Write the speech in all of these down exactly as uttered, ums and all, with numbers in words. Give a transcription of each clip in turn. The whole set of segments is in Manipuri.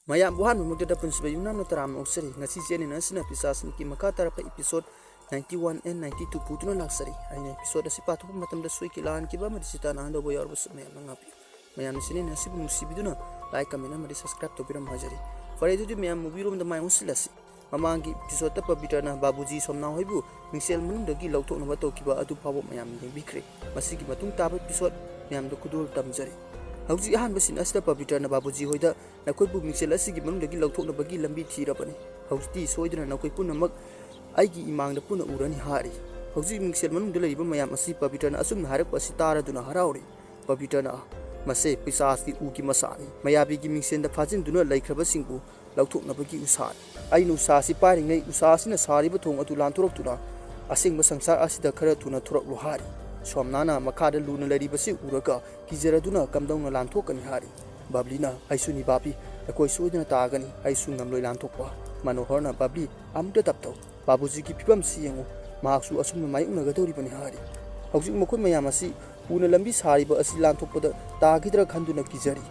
ꯃꯌꯥꯝꯕꯨ ꯑꯍꯥꯟꯕꯃꯛꯇꯗ ꯄꯨꯟꯁꯤꯕ ꯌꯨꯝꯅꯥꯝꯅ ꯇꯔꯥꯝꯅ ꯑꯣꯛꯆꯔꯤ꯫ ꯉꯁꯤ ꯆꯦꯟꯅꯦꯜ ꯑꯁꯤꯅ ꯄꯤꯁꯥꯁꯤꯡꯒꯤ ꯃꯈꯥ ꯇꯥꯔꯛꯄ episode ninety one and ninety two ꯄꯨꯗꯨꯅ ꯂꯥꯛꯆꯔꯤ꯫ ꯑꯩꯅ episode ꯑꯁꯤ ꯄꯥꯊꯣꯛꯄ ꯃꯇꯝꯗ ꯁꯣꯏꯈꯤ ꯂꯥꯟꯈꯤꯕ ꯑꯃꯗꯤ ꯆꯤꯇꯥ ꯅꯥꯟꯗꯧꯕ ꯌꯥꯎꯔꯕꯁꯨ ꯃꯌꯥꯝꯅ ꯉꯥꯛꯄꯤꯌꯨ꯫ ꯃꯌꯥꯝꯅ ꯆꯦꯟꯅꯦꯜ ꯑꯁꯤꯕꯨ ꯅꯨꯡꯁꯤꯕꯤꯗꯨꯅ like, comment ꯑꯃꯗꯤ subscribe ꯇꯧꯕꯤꯔꯝꯕ ꯍꯥꯏꯖꯔꯤ꯫ ꯐꯔꯦ, ꯑꯗꯨꯗꯤ ꯃꯌꯥꯝ movie ꯔꯣꯝꯗ ꯃꯥꯏ ꯑꯣꯟꯁꯤꯜꯂꯁꯤ꯫ ꯃꯃꯥꯡꯒꯤ episode ꯇ ꯄꯕꯤꯇ꯭ꯔꯅ ꯕꯥꯕꯨꯖꯤ ꯁꯣꯝꯅꯥ ꯍꯣꯏꯕꯨ ꯃꯤꯡꯁꯦꯜ ꯃꯅꯨꯡꯗꯒꯤ ꯂꯧꯊꯣꯛꯅꯕ ꯇꯧꯈꯤꯕ ꯑꯗꯨ ꯐꯥꯎꯕ ꯃꯌꯥꯝꯅ ꯌꯦꯡꯕꯤꯈ꯭ꯔꯦ꯫ ꯃꯁꯤꯒꯤ ꯃꯇꯨꯡ ꯇꯥꯕ episode ꯃꯌꯥꯝꯗ ꯈꯨꯗꯣꯜ ꯇꯝꯖꯔꯤ꯫ ꯍꯧꯖꯤꯛ ꯑꯍꯥꯟꯕ scene ꯑꯁꯤꯗ ꯄꯕꯤꯇ꯭ꯔꯅ ꯕꯥꯕꯨꯖꯤ ꯍꯣꯏꯗ ꯅꯈꯣꯏꯕꯨ ꯃꯤꯡꯁꯦꯜ ꯑꯁꯤꯒꯤ ꯃꯅꯨꯡꯗꯒꯤ ꯂꯧꯊꯣꯛꯅꯕꯒꯤ ꯂꯝꯕꯤ ꯊꯤꯔꯕꯅꯤ꯫ ꯍꯧꯖꯤꯛꯇꯤ ꯁꯣꯏꯗꯅ ꯅꯈꯣꯏ ꯄꯨꯝꯅꯃꯛ ꯑꯩꯒꯤ ꯏꯃꯥꯡꯗ ꯄꯨꯟꯅ ꯎꯔꯅꯤ ꯍꯥꯏꯔꯤ꯫ ꯍꯧꯖꯤꯛ ꯃꯤꯡꯁꯦꯜ ꯃꯅꯨꯡꯗ ꯂꯩꯔꯤꯕ ꯃꯌꯥꯝ ꯑꯁꯤ ꯄꯕꯤꯇ꯭ꯔꯅ ꯑꯆꯨꯝꯅ ꯍꯥꯏꯔꯛꯄ ꯑꯁꯤ ꯇꯥꯔꯗꯨꯅ ꯍꯔꯥꯎꯔꯤ꯫ ꯄꯕꯤꯇ꯭ꯔꯅ, "ꯃꯁꯦ ꯄꯤꯁꯥꯁꯀꯤ ꯎꯒꯤ ꯃꯁꯥꯅꯤ꯫ ꯃꯌꯥꯕꯤꯒꯤ ꯃꯤꯡꯁꯦꯜꯗ ꯐꯥꯖꯤꯟꯗꯨꯅ ꯂꯩꯈ꯭ꯔꯕꯁꯤꯡꯕꯨ ꯂꯧꯊꯣꯛꯅꯕꯒꯤ ꯎꯁꯥꯅꯤ꯫ ꯑꯩꯅ ꯎꯁꯥ ꯑꯁꯤ ꯄꯥꯏꯔꯤꯉꯩ ꯎꯁꯥ ꯑꯁꯤꯅ ꯁꯥꯔꯤꯕ ꯊꯣꯡ ꯑꯗꯨ ꯂꯥꯟꯊꯣꯔꯛꯇꯨꯅ ꯑꯁꯦꯡꯕ ꯁꯪꯁꯥꯔ ꯑꯁꯤꯗ ꯈꯔ ꯊꯨꯅ ꯊꯣꯔꯛꯂꯨ" ꯍꯥꯏꯔꯤ꯫ ꯁꯣꯝꯅꯥꯅ ꯃꯈꯥꯗ ꯂꯨꯅ ꯂꯩꯔꯤꯕꯁꯤ ꯎꯔꯒ ꯀꯤꯖꯔꯗꯨꯅ ꯀꯝꯗꯧꯅ ꯂꯥꯟꯊꯣꯛꯀꯅꯤ ꯍꯥꯏꯔꯤ꯫ ꯕꯕ꯭ꯂꯤꯅ, "ꯑꯩꯁꯨꯅꯤ ꯕꯥꯕꯤ, ꯑꯩꯈꯣꯏ ꯁꯣꯏꯗꯅ ꯇꯥꯒꯅꯤ, ꯑꯩꯁꯨ ꯉꯝꯂꯣꯏ ꯂꯥꯟꯊꯣꯛꯄ"꯫ ꯃꯅꯣꯍꯔꯅ, "ꯕꯕ꯭ꯂꯤ, ꯑꯃꯨꯛꯇ ꯇꯞꯇꯧ, ꯕꯥꯕꯨꯖꯤꯒꯤ ꯐꯤꯕꯝꯁꯤ ꯌꯦꯡꯉꯨ, ꯃꯍꯥꯛꯁꯨ ꯑꯁꯨꯝꯅ ꯃꯥꯌꯣꯛꯅꯒꯗꯧꯔꯤꯕꯅꯤ" ꯍꯥꯏꯔꯤ꯫ ꯍꯧꯖꯤꯛ ꯃꯈꯣꯏ ꯃꯌꯥꯝ ꯑꯁꯤ ꯎꯅ ꯂꯝꯕꯤ ꯁꯥꯔꯤꯕ ꯑꯁꯤ ꯂꯥꯟꯊꯣꯛꯄꯗ ꯇꯥꯈꯤꯗ꯭ꯔꯥ ꯈꯟꯗꯨꯅ ꯀꯤꯖꯔꯤ꯫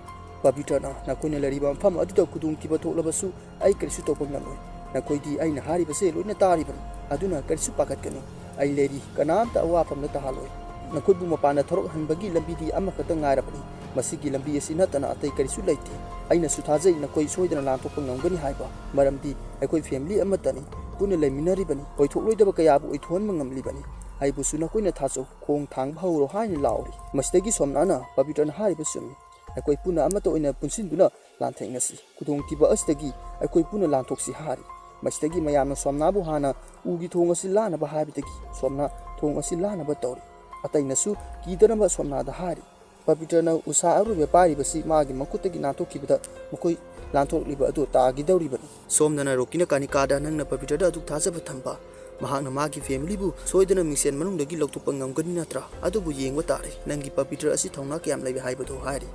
ꯄꯕꯤꯇ꯭ꯔꯅ, "ꯅꯈꯣꯏꯅ ꯂꯩꯔꯤꯕ ꯃꯐꯝ ꯑꯗꯨꯗ ꯈꯨꯗꯣꯡꯊꯤꯕ ꯊꯣꯛꯂꯕꯁꯨ ꯑꯩ ꯀꯔꯤꯁꯨ ꯇꯧꯕ ꯉꯝꯂꯣꯏ꯫ ꯅꯈꯣꯏꯗꯤ ꯑꯩꯅ ꯍꯥꯏꯔꯤꯕꯁꯦ ꯂꯣꯏꯅ ꯇꯥꯔꯤꯕꯅꯤ, ꯑꯗꯨꯅ ꯀꯔꯤꯁꯨ ꯄꯥꯈꯠꯀꯅꯨ꯫ ꯑꯩ ꯂꯩꯔꯤ, ꯀꯅꯥꯝꯇ ꯑꯋꯥꯐꯝꯗ ꯇꯥꯍꯜꯂꯣꯏ꯫ ꯅꯈꯣꯏꯕꯨ ꯃꯄꯥꯟꯗ ꯊꯣꯔꯛꯍꯟꯕꯒꯤ ꯂꯝꯕꯤꯗꯤ ꯑꯃꯈꯛꯇ ꯉꯥꯏꯔꯕꯅꯤ꯫ ꯃꯁꯤꯒꯤ ꯂꯝꯕꯤ ꯑꯁꯤ ꯅꯠꯇꯅ ꯑꯇꯩ ꯀꯔꯤꯁꯨ ꯂꯩꯇꯦ꯫ ꯑꯩꯅꯁꯨ ꯊꯥꯖꯩ ꯅꯈꯣꯏ ꯁꯣꯏꯗꯅ ꯂꯥꯟꯊꯣꯛꯄ ꯉꯝꯒꯅꯤ ꯍꯥꯏꯕ, ꯃꯔꯝꯗꯤ ꯑꯩꯈꯣꯏ family ꯑꯃꯠꯇꯅꯤ, ꯄꯨꯟꯅ ꯂꯩꯃꯤꯟꯅꯔꯤꯕꯅꯤ, ꯑꯣꯏꯊꯣꯛꯂꯣꯏꯗꯕ ꯀꯌꯥꯕꯨ ꯑꯣꯏꯊꯣꯛꯍꯟꯕ ꯉꯝꯂꯤꯕꯅꯤ꯫ ꯑꯩꯕꯨꯁꯨ ꯅꯈꯣꯏꯅ ꯊꯥꯖꯧ, ꯈꯣꯡ ꯊꯥꯡꯕ ꯍꯧꯔꯣ" ꯍꯥꯏꯅ ꯂꯥꯎꯔꯤ꯫ ꯃꯁꯤꯗꯒꯤ ꯁꯣꯝꯅꯥꯅ, "ꯄꯕꯤꯇ꯭ꯔꯅ ꯍꯥꯏꯔꯤꯕ ꯆꯨꯝꯃꯤ, ꯑꯩꯈꯣꯏ ꯄꯨꯟꯅ ꯑꯃꯠꯇ ꯑꯣꯏꯅ ꯄꯨꯟꯁꯤꯟꯗꯨꯅ ꯂꯥꯟꯊꯦꯡꯅꯁꯤ, ꯈꯨꯗꯣꯡꯊꯤꯕ ꯑꯁꯤꯗꯒꯤ ꯑꯩꯈꯣꯏ ꯄꯨꯟꯅ ꯂꯥꯟꯊꯣꯛꯁꯤ" ꯍꯥꯏꯔꯤ꯫ ꯃꯁꯤꯗꯒꯤ ꯃꯌꯥꯝꯅ ꯁꯣꯝꯅꯥꯕꯨ ꯍꯥꯟꯅ ꯎꯒꯤ ꯊꯣꯡ ꯑꯁꯤ ꯂꯥꯟꯅꯕ ꯍꯥꯏꯕꯗꯒꯤ ꯁꯣꯝꯅꯥ ꯊꯣꯡ ꯑꯁꯤ ꯂꯥꯟꯅꯕ ꯇꯧꯔꯤ꯫ ꯑꯇꯩꯅꯁꯨ ꯀꯤꯗꯅꯕ ꯁꯣꯝꯅꯥꯗ ꯍꯥꯏꯔꯤ꯫ ꯄꯕꯤꯇ꯭ꯔꯅ ꯎꯁꯥ ꯑꯔꯣꯏꯕ ꯄꯥꯏꯔꯤꯕꯁꯤ ꯃꯥꯒꯤ ꯃꯈꯨꯠꯇꯒꯤ ꯅꯥꯟꯊꯣꯛꯈꯤꯕꯗ ꯃꯈꯣꯏ ꯂꯥꯟꯊꯣꯛꯂꯤꯕ ꯑꯗꯨ ꯇꯥꯈꯤꯗꯧꯔꯤꯕꯅꯤ꯫ ꯁꯣꯝꯗꯅ ꯔꯣꯀꯤꯅ ꯀꯥꯅꯤꯀꯥꯗ, "ꯅꯪꯅ ꯄꯕꯤꯇ꯭ꯔꯗ ꯑꯗꯨꯛ ꯊꯥꯖꯕ ꯊꯝꯕ, ꯃꯍꯥꯛꯅ ꯃꯥꯒꯤ family ꯕꯨ ꯁꯣꯏꯗꯅ ꯃꯤꯡꯁꯦꯜ ꯃꯅꯨꯡꯗꯒꯤ ꯂꯧꯊꯣꯛꯄ ꯉꯝꯒꯅꯤ ꯅꯠꯇ꯭ꯔꯥ? ꯑꯗꯨꯕꯨ ꯌꯦꯡꯕ ꯇꯥꯔꯦ, ꯅꯪꯒꯤ ꯄꯕꯤꯇ꯭ꯔ ꯑꯁꯤ ꯊꯧꯅꯥ ꯀꯌꯥꯝ ꯂꯩꯕ ꯍꯥꯏꯕꯗꯨ" ꯍꯥꯏꯔꯤ꯫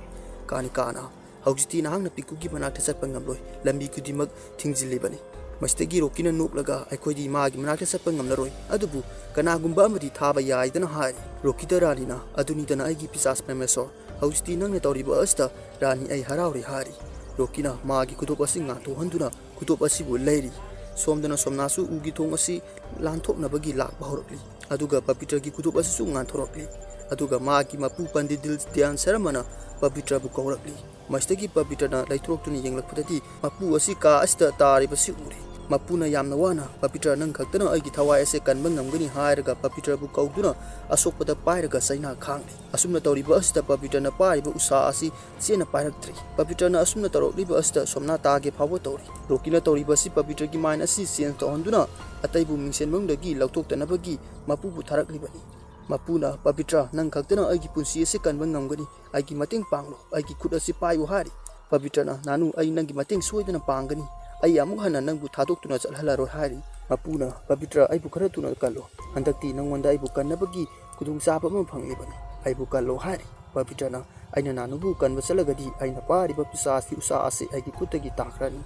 ꯀꯥꯅꯤꯀꯥꯅ, "ꯍꯧꯖꯤꯛꯇꯤ ꯅꯍꯥꯛꯅ ꯄꯤꯀꯨꯒꯤ ꯃꯅꯥꯛꯇ ꯆꯠꯄ ꯉꯝꯂꯣꯏ, ꯂꯝꯕꯤ ꯈꯨꯗꯤꯡꯃꯛ ꯊꯤꯡꯖꯤꯜꯂꯤꯕꯅꯤ"꯫ ꯃꯁꯤꯗꯒꯤ ꯔꯣꯀꯤꯅ ꯅꯣꯛꯂꯒ, "ꯑꯩꯈꯣꯏꯗꯤ ꯃꯥꯒꯤ ꯃꯅꯥꯛꯇ ꯆꯠꯄ ꯉꯝꯂꯔꯣꯏ, ꯑꯗꯨꯕꯨ ꯀꯅꯥꯒꯨꯝꯕ ꯑꯃꯗꯤ ꯊꯥꯕ ꯌꯥꯏꯗꯅ" ꯍꯥꯏꯔꯤ꯫ ꯔꯣꯀꯤꯗ ꯔꯥꯅꯤꯅ, "ꯑꯗꯨꯅꯤꯗꯅ ꯑꯩꯒꯤ ꯄꯤꯁꯥꯁ ꯄ꯭ꯔꯃꯦꯁꯣꯔ, ꯍꯧꯖꯤꯛꯇꯤ ꯅꯪꯅ ꯇꯧꯔꯤꯕ ꯑꯁꯤꯗ ꯔꯥꯅꯤ ꯑꯩ ꯍꯔꯥꯎꯔꯦ" ꯍꯥꯏꯔꯤ꯫ ꯔꯣꯀꯤꯅ ꯃꯥꯒꯤ ꯈꯨꯗꯣꯞ ꯑꯁꯤ ꯉꯥꯟꯊꯣꯛꯍꯟꯗꯨꯅ ꯈꯨꯗꯣꯞ ꯑꯁꯤꯕꯨ ꯂꯩꯔꯤ꯫ ꯁꯣꯝꯗꯅ ꯁꯣꯝꯅꯥꯁꯨ ꯎꯒꯤ ꯊꯣꯡ ꯑꯁꯤ ꯂꯥꯟꯊꯣꯛꯅꯕꯒꯤ ꯂꯥꯛꯄ ꯍꯧꯔꯛꯂꯤ꯫ ꯑꯗꯨꯒ ꯄꯕꯤꯇ꯭ꯔꯒꯤ ꯈꯨꯗꯣꯞ ꯑꯁꯤꯁꯨ ꯉꯥꯟꯊꯣꯔꯛꯂꯤ꯫ ꯑꯗꯨꯒ ꯃꯥꯒꯤ ꯃꯄꯨ ꯄꯟꯗꯤꯠ ꯗꯤꯜ ꯙ꯭ꯌꯥꯟ ꯁꯔꯃꯅ ꯄꯕꯤꯇ꯭ꯔꯕꯨ ꯀꯧꯔꯛꯂꯤ꯫ ꯃꯁꯤꯗꯒꯤ ꯄꯕꯤꯇ꯭ꯔꯅ ꯂꯩꯊꯣꯔꯛꯇꯨꯅ ꯌꯦꯡꯂꯛꯄꯗꯗꯤ ꯃꯄꯨ ꯑꯁꯤ ꯀꯥ ꯑꯁꯤꯗ ꯇꯥꯔꯤꯕꯁꯤ ꯎꯔꯦ꯫ ꯃꯄꯨꯅ ꯌꯥꯝꯅ ꯋꯥꯅ, "ꯄꯕꯤꯇ꯭ꯔ, ꯅꯪ ꯈꯛꯇꯅ ꯑꯩꯒꯤ ꯊꯋꯥꯏ ꯑꯁꯦ ꯀꯟꯕ ꯉꯝꯒꯅꯤ" ꯍꯥꯏꯔꯒ ꯄꯕꯤꯇ꯭ꯔꯕꯨ ꯀꯧꯗꯨꯅ ꯑꯁꯣꯛꯄꯗ ꯄꯥꯏꯔꯒ ꯆꯩꯅꯥ ꯈꯥꯡꯂꯤ꯫ ꯑꯁꯨꯝꯅ ꯇꯧꯔꯤꯕ ꯑꯁꯤꯗ ꯄꯕꯤꯇ꯭ꯔꯅ ꯄꯥꯏꯔꯤꯕ ꯎꯁꯥ ꯑꯁꯤ ꯆꯦꯠꯅ ꯄꯥꯏꯔꯛꯇ꯭ꯔꯤ꯫ ꯄꯕꯤꯇ꯭ꯔꯅ ꯑꯁꯨꯝꯅ ꯇꯧꯔꯛꯂꯤꯕ ꯑꯁꯤꯗ ꯁꯣꯝꯅꯥ ꯇꯥꯒꯦ ꯐꯥꯎꯕ ꯇꯧꯔꯤ꯫ ꯔꯣꯀꯤꯅ ꯇꯧꯔꯤꯕ ꯑꯁꯤ ꯄꯕꯤꯇ꯭ꯔꯒꯤ ꯃꯥꯏꯟ ꯑꯁꯤ ꯆꯦꯟꯖ ꯇꯧꯍꯟꯗꯨꯅ ꯑꯇꯩꯕꯨ ꯃꯤꯡꯁꯦꯜ ꯃꯅꯨꯡꯗꯒꯤ ꯂꯧꯊꯣꯛꯇꯅꯕꯒꯤ ꯃꯄꯨꯕꯨ ꯊꯥꯔꯛꯂꯤꯕꯅꯤ꯫ ꯃꯄꯨꯅ, "ꯄꯕꯤꯇ꯭ꯔ, ꯅꯪ ꯈꯛꯇꯅ ꯑꯩꯒꯤ ꯄꯨꯟꯁꯤ ꯑꯁꯤ ꯀꯟꯕ ꯉꯝꯒꯅꯤ꯫ ꯑꯩꯒꯤ ꯃꯇꯦꯡ ꯄꯥꯡꯂꯣ꯫ ꯑꯩꯒꯤ ꯈꯨꯠ ꯑꯁꯤ ꯄꯥꯏꯌꯨ" ꯍꯥꯏꯔꯤ꯫ ꯄꯕꯤꯇ꯭ꯔꯅ, "ꯅꯥꯅꯨ, ꯑꯩ ꯅꯪꯒꯤ ꯃꯇꯦꯡ ꯁꯣꯏꯗꯅ ꯄꯥꯡꯒꯅꯤ꯫ ꯑꯩ ꯑꯃꯨꯛ ꯍꯟꯅ ꯅꯪꯕꯨ ꯊꯥꯗꯣꯛꯇꯨꯅ ꯆꯠꯍꯜꯂꯔꯣꯏ" ꯍꯥꯏꯔꯤ꯫ ꯃꯄꯨꯅ, "ꯄꯕꯤꯇ꯭ꯔ, ꯑꯩꯕꯨ ꯈꯔ ꯊꯨꯅ ꯀꯜꯂꯣ꯫ ꯍꯟꯗꯛꯇꯤ ꯅꯪꯉꯣꯟꯗ ꯑꯩꯕꯨ ꯀꯟꯅꯕꯒꯤ ꯈꯨꯗꯣꯡꯆꯥꯕ ꯑꯃ ꯐꯪꯂꯤꯕꯅꯤ꯫ ꯑꯩꯕꯨ ꯀꯜꯂꯣ" ꯍꯥꯏꯔꯤ꯫ ꯄꯕꯤꯇ꯭ꯔꯅ, "ꯑꯩꯅ ꯅꯥꯅꯨꯕꯨ ꯀꯟꯕ ꯆꯠꯂꯒꯗꯤ ꯑꯩꯅ ꯄꯥꯏꯔꯤꯕ ꯄꯤꯁꯥꯁꯀꯤ ꯎꯁꯥ ꯑꯁꯤ ꯑꯩꯒꯤ ꯈꯨꯠꯇꯒꯤ ꯇꯥꯈ꯭ꯔꯅꯤ꯫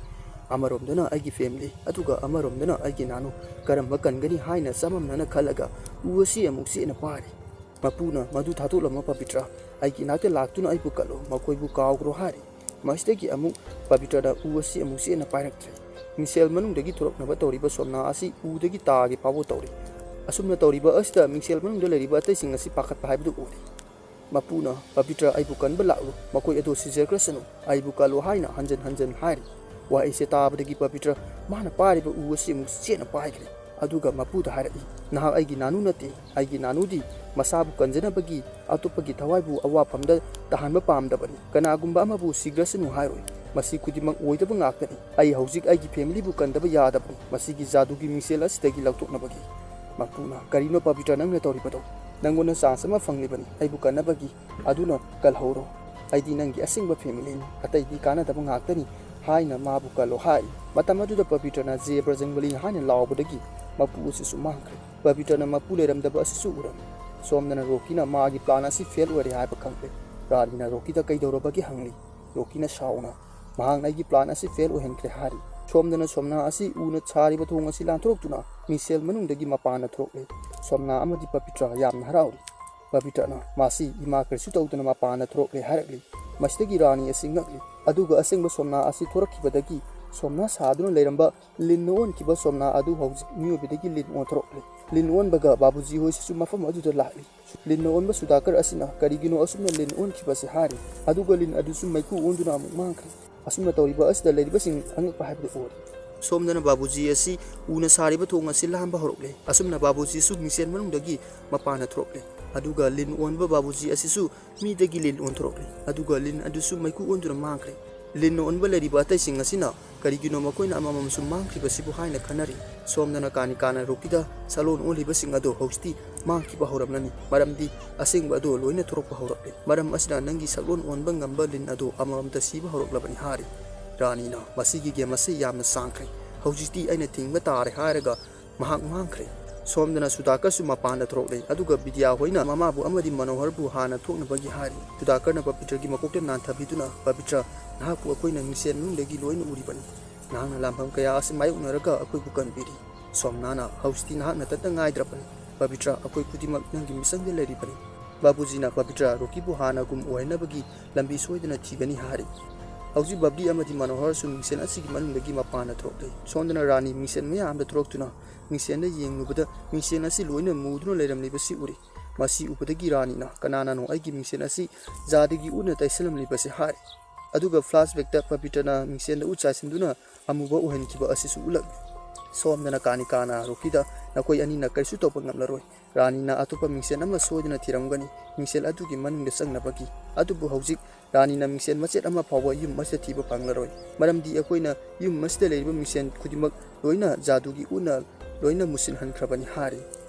ꯑꯃꯔꯣꯝꯗꯅ ꯑꯩꯒꯤ ꯐꯦꯃꯤꯂꯤ, ꯑꯗꯨꯒ ꯑꯃꯔꯣꯝꯗꯅ ꯑꯩꯒꯤ ꯅꯥꯅꯨ꯫ ꯀꯔꯝꯕ ꯀꯟꯒꯅꯤ?" ꯍꯥꯏꯅ ꯆꯃꯝꯅꯅ ꯈꯜꯂꯒ ꯎ ꯑꯁꯤ ꯑꯃꯨꯛ ꯆꯦꯠꯅ ꯄꯥꯏꯔꯤ꯫ ꯃꯄꯨꯅ, "ꯃꯗꯨ ꯊꯥꯗꯣꯛꯂꯝꯃꯣ ꯄꯕꯤꯇ꯭ꯔ꯫ ꯑꯩꯒꯤ ꯏꯅꯥꯛꯇ ꯂꯥꯛꯇꯨꯅ ꯑꯩꯕꯨ ꯀꯜꯂꯣ, ꯃꯈꯣꯏꯕꯨ ꯀꯥꯎꯈ꯭ꯔꯣ" ꯍꯥꯏꯔꯤ꯫ ꯃꯁꯤꯗꯒꯤ ꯑꯃꯨꯛ ꯄꯕꯤꯇ꯭ꯔꯅ ꯎ ꯑꯁꯤ ꯑꯃꯨꯛ ꯆꯦꯠꯅ ꯄꯥꯏꯔꯛꯇ꯭ꯔꯦ꯫ ꯃꯤꯡꯁꯦꯜ ꯃꯅꯨꯡꯗꯒꯤ ꯊꯣꯔꯛꯅꯕ ꯇꯧꯔꯤꯕ ꯁꯣꯝꯅꯥ ꯑꯁꯤ ꯎꯗꯒꯤ ꯇꯥꯒꯦ ꯐꯥꯎꯕ ꯇꯧꯔꯤ꯫ ꯑꯁꯨꯝꯅ ꯇꯧꯔꯤꯕ ꯑꯁꯤꯗ ꯃꯤꯡꯁꯦꯜ ꯃꯅꯨꯡꯗ ꯂꯩꯔꯤꯕ ꯑꯇꯩꯁꯤꯡ ꯑꯁꯤ ꯄꯥꯈꯠꯄ ꯍꯥꯏꯕꯗꯨ ꯑꯣꯏꯔꯦ꯫ ꯃꯄꯨꯅ, "ꯄꯕꯤꯇ꯭ꯔ, ꯑꯩꯕꯨ ꯀꯟꯕ ꯂꯥꯛꯂꯨ, ꯃꯈꯣꯏ ꯑꯗꯨ ꯁꯤꯖꯈ꯭ꯔꯁꯅꯨ, ꯑꯩꯕꯨ ꯀꯜꯂꯨ" ꯍꯥꯏꯅ ꯍꯟꯖꯟ ꯍꯟꯖꯟ ꯍꯥꯏꯔꯤ꯫ ꯋꯥꯍꯩꯁꯦ ꯇꯥꯕꯗꯒꯤ ꯄꯕꯤꯇ꯭ꯔ ꯃꯥꯅ ꯄꯥꯏꯔꯤꯕ ꯎ ꯑꯁꯤ ꯑꯃꯨꯛ ꯆꯦꯠꯅ ꯄꯥꯏꯈ꯭ꯔꯦ꯫ ꯑꯗꯨꯒ ꯃꯄꯨꯗ ꯍꯥꯏꯔꯛꯏ, "ꯅꯍꯥꯛ ꯑꯩꯒꯤ ꯅꯥꯅꯨ ꯅꯠꯇꯦ꯫ ꯑꯩꯒꯤ ꯅꯥꯅꯨꯗꯤ ꯃꯁꯥꯕꯨ ꯀꯟꯖꯅꯕꯒꯤ, ꯑꯇꯣꯞꯄꯒꯤ ꯊꯋꯥꯏꯕꯨ ꯑꯋꯥꯐꯝꯗ ꯇꯥꯍꯟꯕ ꯄꯥꯝꯗꯕꯅꯤ꯫ ꯀꯅꯥꯒꯨꯝꯕ ꯑꯃꯕꯨ ꯁꯤꯈ꯭ꯔꯁꯅꯨ ꯍꯥꯏꯔꯣꯏ꯫ ꯃꯁꯤ ꯈꯨꯗꯤꯡꯃꯛ ꯑꯣꯏꯗꯕ ꯉꯥꯛꯇꯅꯤ꯫ ꯑꯩ ꯍꯧꯖꯤꯛ ꯑꯩꯒꯤ ꯐꯦꯃꯤꯂꯤꯕꯨ ꯀꯟꯗꯕ ꯌꯥꯗꯕꯅꯤ꯫ ꯃꯁꯤꯒꯤ ꯖꯥꯗꯨꯒꯤ ꯃꯤꯡꯁꯦꯜ ꯑꯁꯤꯗꯒꯤ ꯂꯧꯊꯣꯛꯅꯕꯒꯤ"꯫ ꯃꯄꯨꯅ, "ꯀꯔꯤꯅꯣ ꯄꯕꯤꯇ꯭ꯔ ꯅꯪꯅ ꯇꯧꯔꯤꯕꯗꯣ? ꯅꯪꯉꯣꯟꯗ ꯆꯥꯟꯁ ꯑꯃ ꯐꯪꯂꯤꯕꯅꯤ ꯑꯩꯕꯨ ꯀꯟꯅꯕꯒꯤ꯫ ꯑꯗꯨꯅ ꯀꯜꯍꯧꯔꯣ꯫ ꯑꯩꯗꯤ ꯅꯪꯒꯤ ꯑꯁꯦꯡꯕ ꯐꯦꯃꯤꯂꯤꯅꯤ꯫ ꯑꯇꯩꯗꯤ ꯀꯥꯟꯅꯗꯕ ꯉꯥꯛꯇꯅꯤ" ꯍꯥꯏꯅ ꯃꯥꯕꯨ ꯀꯜꯂꯣ ꯍꯥꯏ꯫ ꯃꯇꯝ ꯑꯗꯨꯗ ꯄꯕꯤꯇ꯭ꯔꯅ "ꯖꯦ ꯕꯖꯔꯪꯕꯂꯤ" ꯍꯥꯏꯅ ꯂꯥꯎꯕꯗꯒꯤ ꯃꯄꯨ ꯑꯁꯤꯁꯨ ꯃꯥꯡꯈ꯭ꯔꯦ꯫ ꯄꯕꯤꯇ꯭ꯔꯅ ꯃꯄꯨ ꯂꯩꯔꯝꯗꯕ ꯑꯁꯤꯁꯨ ꯎꯔꯝꯃꯤ꯫ ꯁꯣꯝꯗꯅ ꯔꯣꯀꯤꯅ ꯃꯥꯒꯤ ꯄ꯭ꯂꯥꯟ ꯑꯁꯤ ꯐꯦꯜ ꯑꯣꯏꯔꯦ ꯍꯥꯏꯕ ꯈꯪꯂꯦ꯫ ꯔꯥꯅꯤꯅ ꯔꯣꯀꯤꯗ "ꯀꯩꯗꯧꯔꯕꯒꯦ?" ꯍꯪꯂꯤ꯫ ꯔꯣꯀꯤꯅ ꯁꯥꯎꯅ, "ꯃꯍꯥꯛꯅ ꯑꯩꯒꯤ ꯄ꯭ꯂꯥꯟ ꯑꯁꯤ ꯐꯦꯜ ꯑꯣꯏꯍꯟꯈ꯭ꯔꯦ" ꯍꯥꯏꯔꯤ꯫ ꯁꯣꯝꯗꯅ ꯁꯣꯝꯅꯥ ꯑꯁꯤ ꯎꯅ ꯁꯥꯔꯤꯕ ꯊꯣꯡ ꯑꯁꯤ ꯂꯥꯟꯊꯣꯔꯛꯇꯨꯅ ꯃꯤꯡꯁꯦꯜ ꯃꯅꯨꯡꯗꯒꯤ ꯃꯄꯥꯟꯗ ꯊꯣꯔꯛꯂꯦ꯫ ꯁꯣꯝꯅꯥ ꯑꯃꯗꯤ ꯄꯕꯤꯇ꯭ꯔ ꯌꯥꯝꯅ ꯍꯔꯥꯎꯔꯤ꯫ ꯄꯕꯤꯇ꯭ꯔꯅ, "ꯃꯥꯁꯤ ꯏꯃꯥ ꯀꯔꯤꯁꯨ ꯇꯧꯗꯅ ꯃꯄꯥꯟꯗ ꯊꯣꯔꯛꯂꯦ" ꯍꯥꯏꯔꯛꯂꯤ꯫ ꯃꯁꯤꯗꯒꯤ ꯔꯥꯅꯤ ꯑꯁꯤ ꯉꯛꯂꯤ꯫ ꯑꯗꯨꯒ ꯑꯁꯦꯡꯕ ꯁꯣꯝꯅꯥ ꯑꯁꯤ ꯊꯣꯔꯛꯈꯤꯕꯗꯒꯤ ꯁꯣꯝꯅꯥ ꯁꯥꯗꯨꯅ ꯂꯩꯔꯝꯕ ꯂꯤꯟꯅ ꯑꯣꯟꯈꯤꯕ ꯁꯣꯝꯅꯥ ꯑꯗꯨ ꯍꯧꯖꯤꯛ ꯃꯤꯑꯣꯏꯕꯗꯒꯤ ꯂꯤꯟ ꯑꯣꯟꯊꯣꯔꯛꯂꯦ꯫ ꯂꯤꯟ ꯑꯣꯟꯕꯒ ꯕꯥꯕꯨꯖꯤ ꯍꯣꯏꯁꯤꯁꯨ ꯃꯐꯝ ꯑꯗꯨꯗ ꯂꯥꯛꯂꯤ꯫ ꯂꯤꯟꯅ ꯑꯣꯟꯕ ꯁꯨꯗꯥꯀꯔ ꯑꯁꯤꯅ ꯀꯔꯤꯒꯤꯅꯣ ꯑꯁꯨꯝꯅ ꯂꯤꯟ ꯑꯣꯟꯈꯤꯕꯁꯦ ꯍꯥꯏꯔꯤ꯫ ꯑꯗꯨꯒ ꯂꯤꯟ ꯑꯗꯨꯁꯨ ꯃꯩꯈꯨ ꯑꯣꯟꯗꯨꯅ ꯑꯃꯨꯛ ꯃꯥꯡꯈ꯭ꯔꯦ꯫ ꯑꯁꯨꯝꯅ ꯇꯧꯔꯤꯕ ꯑꯁꯤꯗ ꯂꯩꯔꯤꯕꯁꯤꯡ ꯑꯉꯛꯄ ꯍꯥꯏꯕꯗꯨ ꯑꯣꯏꯔꯦ꯫ ꯁꯣꯝꯗꯅ ꯕꯥꯕꯨꯖꯤ ꯑꯁꯤ ꯎꯅ ꯁꯥꯔꯤꯕ ꯊꯣꯡ ꯑꯁꯤ ꯂꯥꯝꯕ ꯍꯧꯔꯛꯂꯦ꯫ ꯑꯁꯨꯝꯅ ꯕꯥꯕꯨꯖꯤꯁꯨ ꯃꯤꯡꯁꯦꯟ ꯃꯅꯨꯡꯗꯒꯤ ꯃꯄꯥꯟꯗ ꯊꯣꯔꯛꯂꯦ꯫ ꯑꯗꯨꯒ ꯂꯤꯟ ꯑꯣꯟꯕ ꯕꯥꯕꯨꯖꯤ ꯑꯁꯤꯁꯨ ꯃꯤꯗꯒꯤ ꯂꯤꯟ ꯑꯣꯟꯊꯣꯔꯛꯂꯦ꯫ ꯑꯗꯨꯒ ꯂꯤꯟ ꯑꯗꯨꯁꯨ ꯃꯩꯈꯨ ꯑꯣꯟꯗꯨꯅ ꯃꯥꯡꯈ꯭ꯔꯦ꯫ ꯂꯤꯟ ꯑꯣꯟꯕ ꯂꯩꯔꯤꯕ ꯑꯇꯩꯁꯤꯡ ꯑꯁꯤꯅ ꯀꯔꯤꯒꯤꯅꯣ ꯃꯈꯣꯏꯅ ꯑꯃꯃꯝꯁꯨ ꯃꯥꯡꯈ꯭ꯔꯤꯕꯁꯤꯕꯨ ꯍꯥꯏꯅ ꯈꯟꯅꯔꯤ꯫ ꯁꯣꯝꯗꯅ ꯀꯥꯅꯤꯀꯥꯅ ꯔꯣꯀꯤꯗ ꯁꯛꯂꯣꯟ ꯑꯣꯜꯂꯤꯕꯁꯤꯡ ꯑꯗꯨ ꯍꯧꯖꯤꯛꯇꯤ ꯃꯥꯡꯈꯤꯕ ꯍꯧꯔꯝꯂꯅꯤ, ꯃꯔꯝꯗꯤ ꯑꯁꯦꯡꯕ ꯑꯗꯨ ꯂꯣꯏꯅ ꯊꯣꯔꯛꯄ ꯍꯧꯔꯛꯂꯦ꯫ ꯃꯔꯝ ꯑꯁꯤꯅ ꯅꯪꯒꯤ ꯁꯛꯂꯣꯟ ꯑꯣꯟꯕ ꯉꯝꯕ ꯂꯤꯟ ꯑꯗꯨ ꯑꯃꯃꯝꯇ ꯁꯤꯕ ꯍꯧꯔꯛꯂꯕꯅꯤ ꯍꯥꯏꯔꯤ꯫ ꯔꯥꯅꯤꯅ, "ꯃꯁꯤꯒꯤ ꯒꯦꯝ ꯑꯁꯤ ꯌꯥꯝꯅ ꯁꯥꯡꯈ꯭ꯔꯦ꯫ ꯍꯧꯖꯤꯛꯇꯤ ꯑꯩꯅ ꯊꯤꯡꯕ ꯇꯥꯔꯦ" ꯍꯥꯏꯔꯒ ꯃꯍꯥꯛ ꯃꯥꯡꯈ꯭ꯔꯦ꯫ ꯁꯣꯝꯗꯅ ꯁꯨꯗꯥꯀꯔꯁꯨ ꯃꯄꯥꯟꯗ ꯊꯣꯔꯛꯂꯦ, ꯑꯗꯨꯒ ꯕꯤꯗ꯭ꯌꯥ ꯍꯣꯏꯅ ꯃꯃꯥꯕꯨ ꯑꯃꯗꯤ ꯃꯅꯣꯍꯔꯕꯨ ꯍꯥꯟꯅ ꯊꯣꯛꯅꯕꯒꯤ ꯍꯥꯏꯔꯤ꯫ ꯁꯨꯗꯥꯀꯔꯅ ꯄꯕꯤꯇ꯭ꯔꯒꯤ ꯃꯀꯣꯛꯇ ꯅꯥꯟꯊꯕꯤꯗꯨꯅ, "ꯄꯕꯤꯇ꯭ꯔ, ꯅꯍꯥꯛꯄꯨ ꯑꯩꯈꯣꯏꯅ ꯃꯤꯡꯁꯦꯟ ꯃꯅꯨꯡꯗꯒꯤ ꯂꯣꯏꯅ ꯎꯔꯤꯕꯅꯤ꯫ ꯅꯍꯥꯛꯅ ꯂꯥꯟꯐꯝ ꯀꯌꯥ ꯑꯁꯤ ꯃꯥꯌꯣꯛꯅꯔꯒ ꯑꯩꯈꯣꯏꯕꯨ ꯀꯟꯕꯤꯔꯤ꯫ ꯁꯣꯝꯅꯥꯅ, ꯍꯧꯖꯤꯛꯇꯤ ꯅꯍꯥꯛ ꯅꯊꯟꯇ ꯉꯥꯏꯗ꯭ꯔꯕꯅꯤ꯫ ꯄꯕꯤꯇ꯭ꯔ, ꯑꯩꯈꯣꯏ ꯈꯨꯗꯤꯡꯃꯛ ꯅꯪꯒꯤ ꯃꯤꯆꯪꯗ ꯂꯩꯔꯤꯕꯅꯤ"꯫ ꯕꯥꯕꯨꯖꯤꯅ ꯄꯕꯤꯇ꯭ꯔ ꯔꯣꯀꯤꯕꯨ ꯍꯥꯟꯅꯒꯨꯝ ꯑꯣꯏꯍꯟꯅꯕꯒꯤ ꯂꯝꯕꯤ ꯁꯣꯏꯗꯅ ꯊꯤꯒꯅꯤ ꯍꯥꯏꯔꯤ꯫ ꯍꯧꯖꯤꯛ ꯕꯕ꯭ꯂꯤ ꯑꯃꯗꯤ ꯃꯅꯣꯍꯔꯁꯨ ꯃꯤꯡꯁꯦꯟ ꯑꯁꯤꯒꯤ ꯃꯅꯨꯡꯗꯒꯤ ꯃꯄꯥꯟꯗ ꯊꯣꯛꯂꯛꯂꯦ꯫ ꯁꯣꯝꯗꯅ ꯔꯥꯅꯤ ꯃꯤꯡꯁꯦꯟ ꯃꯌꯥꯝꯗ ꯊꯣꯛꯂꯛꯇꯨꯅ ꯃꯤꯡꯁꯦꯟꯗ ꯌꯦꯡꯂꯨꯕꯗ ꯃꯤꯡꯁꯦꯟ ꯑꯁꯤ ꯂꯣꯏꯅ ꯃꯨꯗꯨꯅ ꯂꯩꯔꯝꯂꯤꯕꯁꯤ ꯎꯔꯤ꯫ ꯃꯁꯤ ꯎꯕꯗꯒꯤ ꯔꯥꯅꯤꯅ, "ꯀꯅꯥꯅꯅꯣ ꯑꯩꯒꯤ ꯃꯤꯡꯁꯦꯟ ꯑꯁꯤ ꯖꯥꯗꯨꯒꯤ ꯎꯠꯅ ꯇꯩꯁꯜꯂꯝꯂꯤꯕꯁꯦ?" ꯍꯥꯏꯔꯤ꯫ ꯑꯗꯨꯒ ꯐ꯭ꯂꯥꯁꯕꯦꯛꯇ ꯄꯕꯤꯇ꯭ꯔꯅ ꯃꯤꯡꯁꯦꯟꯗ ꯎꯠ ꯆꯥꯏꯁꯤꯟꯗꯨꯅ ꯑꯃꯨꯕ ꯎꯍꯟꯈꯤꯕ ꯑꯁꯤꯁꯨ ꯎꯠꯂꯛꯂꯤ꯫ ꯁꯣꯝꯗꯅ ꯀꯥꯅꯤꯀꯥꯅ ꯔꯣꯀꯤꯗ, "ꯅꯈꯣꯏ ꯑꯅꯤꯅ ꯀꯔꯤꯁꯨ ꯇꯧꯕ ꯉꯝꯂꯔꯣꯏ꯫ ꯔꯥꯅꯤꯅ ꯑꯇꯣꯞꯄ ꯃꯤꯡꯁꯦꯟ ꯑꯃ ꯁꯣꯏꯗꯅ ꯊꯤꯔꯝꯒꯅꯤ, ꯃꯤꯡꯁꯦꯟ ꯑꯗꯨꯒꯤ ꯃꯅꯨꯡꯗ ꯆꯪꯅꯕꯒꯤ꯫ ꯑꯗꯨꯕꯨ ꯍꯧꯖꯤꯛ ꯔꯥꯅꯤꯅ ꯃꯤꯡꯁꯦꯟ ꯃꯆꯦꯠ ꯑꯃ ꯐꯥꯎꯕ ꯌꯨꯝ ꯑꯁꯤꯗ ꯊꯤꯕ ꯐꯪꯂꯔꯣꯏ, ꯃꯔꯝꯗꯤ ꯑꯩꯈꯣꯏꯅ ꯌꯨꯝ ꯑꯁꯤꯗ ꯂꯩꯔꯤꯕ ꯃꯤꯡꯁꯦꯟ ꯈꯨꯗꯤꯡꯃꯛ ꯂꯣꯏꯅ ꯖꯥꯗꯨꯒꯤ ꯎꯠꯅ ꯂꯣꯏꯅ ꯃꯨꯁꯤꯟꯍꯟꯈ꯭ꯔꯕꯅꯤ" ꯍꯥꯏꯔꯤ꯫